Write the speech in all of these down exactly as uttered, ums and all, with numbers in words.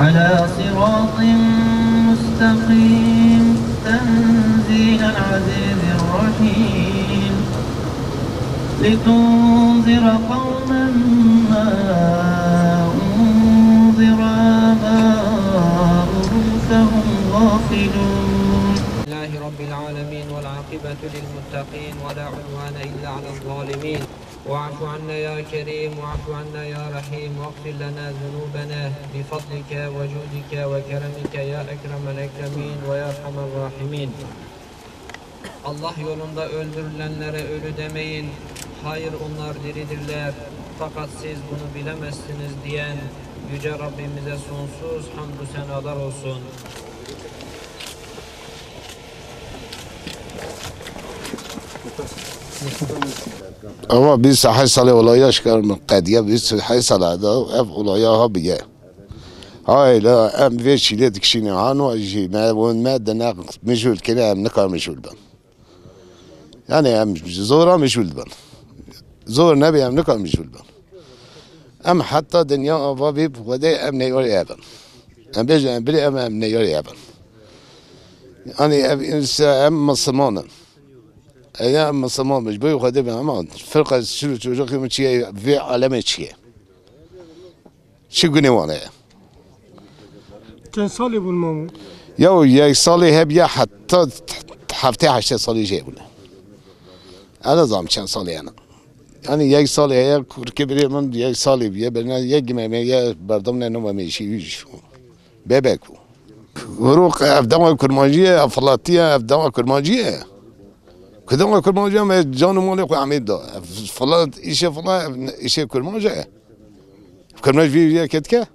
على صراط مستقيم. تنزيل العزيز الرحيم. لتنذر قوما ما أنذر آباؤهم فهم غافلون. لله رب العالمين، والعاقبة للمتقين، ولا عدوان إلا على الظالمين. واعف عنا يا كريم، واعف عنا يا رحيم، واغفر لنا ذنوبنا بفضلك وجودك وكرمك يا أكرم الأكرمين ويا أرحم الراحمين. Allah yolunda öldürülenlere ölü demeyin, hayır, onlar diridirler, fakat siz bunu bilemezsiniz diyen Yüce Rabbimize sonsuz hamdü senalar olsun. Ama bîst û heşt salê olaya şikar min qediya, bîst û heşt sala da ev olaya ha bige. Hayla em vê çîlê dikişîne, hano jî me win me dine mijûl kine, em nikar mijûl bin. Yani em zora mijûl bin. Zor nebê em nikar mijûl bin. Em heta dinya ava bî Xwedê em neyarê ev in. Em bêjin em bilê em, em neyarê ev in. Yani ev insa em Müslüman in. Eya em Müslüman bin, ji bo Xwedê bin, ama firqa çil û çocukê min çi ye, vê alemê çi ye? Çi gunê wan heye? Çend salî bûn mamû? Ya yek salî hebiye heta heftê heştê salî jê bûne. Ez nizanim çend salî hene. Yani yek salî heye, kurkê birê min yek salî bûye, birine yek gimeme ye, berdom ne numa mêşî wî jî. Bebek bû. Hurûq ev dema kurmancî ye, ev filatiye, ev dema kurmancî ye. Ku dema kurmancî ye, me can û malê xwe emî da. Ev filat, îşê filat, ev îşê kurmanc e. Kurmanc vî yekê dike.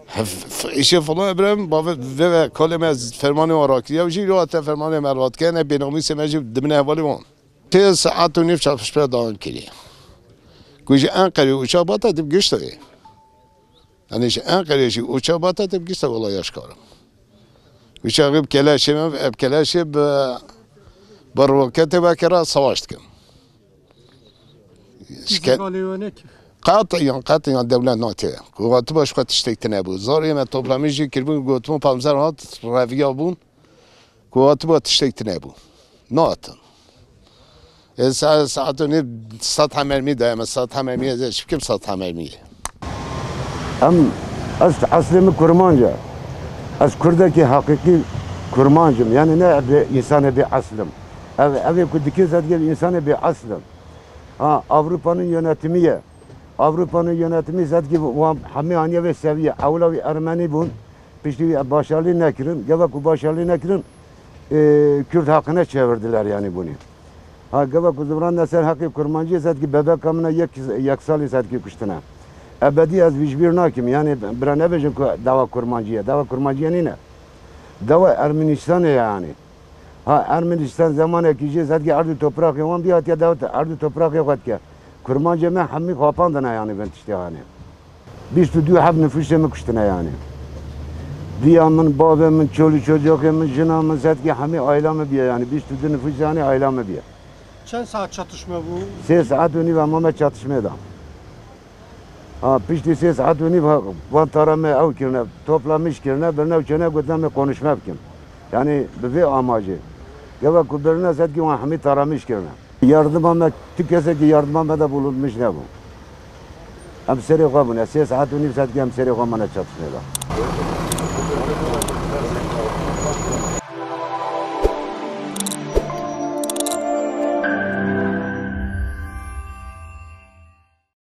Hef-, f-, îşê filat, Îbrahîm, bavê vê ve kalê me fermanê wan rakiriye. Ew jî lo hate fermanê me rakiriye, ne bênamîsê me jî dimine hevalê wan. Sê saet û nîv çarpışmaya dewam kiriye. Ku ji Enqerê uçak bata, dib giştayê. Yani ji Enqerê jî uçak bata, dib gişta wela yaşkarim. Uçak bi keleşê me, ev keleşê bi, bi roketê vekera savaş dikim. Şike- Qatiyan, qatiyan dewlet nate. Ku hatiba ji xwe tiştek tine bû. Zarê me toplamî jî kirbûn, gotimin pamzer hat, reviya bûn. Ku hatiba tiştek tine bû. Nahatin. E, sa-, saet û nîv sed hemermî daye me, sed hemermî ez ê çi bikim sed hemermî. Em, ez eslê min kurmanc e. Ez kurdekî heqîqî kurmanc im. Yani ne bê însanê bê esl im. Ev, evê ku dikê zedgê însanê bê esl im. Ha, Avrupa'nın yönetimi ye. Avrupa'nın yönetimi zedgî wan hemî aniye vê seviye. Ewla wî Ermenî bûn. Piştî wî başarlî nekirin. Geva ku başarlî nekirin, e, Kürt hakkına çevirdiler yani bunu. Ha, geva ku ziviran ne ser heqê kurmancî zedgî bebeka min e yek, yek salî zedgî kuştine. Ebedî ez vî ji bîr nakim. Yani bira nebêjin ku dawa kurmancî ye. Dawa kurmancî ye nîne. Dawa Ermenistanê ye yani. Ha, Ermenistan zemanekî jê zedgî erd û topraqê wan bî hatiye dewte, erd û topraqê xwe dike. Kurmancê me hemî xapandine yani bin tiştê hanê. Bîst û du heb nifûsê min kuştine yani. Diya min, bavê min, çolî çocoxê min, jina min, zedgî hemî aîla min bîye yani. Bîst û du nifûsê hanê aîla min bîye. Çend saet çatışma bû? Sê saet û nîv ema me çatışmê da. Ha, piştî sê saet û nîv ha, van tara me ew kirine, toplamiş kirine, birine û çene gotin me konuşma bikin. Yani bi vê amacê. Geva ku birine zedgî wan hemî taramiş kirine. Yardıma me, tu kesekî yardıma me de bulunmuş nebû. Em serê xwe bûne, sê saet û nîv saet ki em serê xwe mane çatışmê de.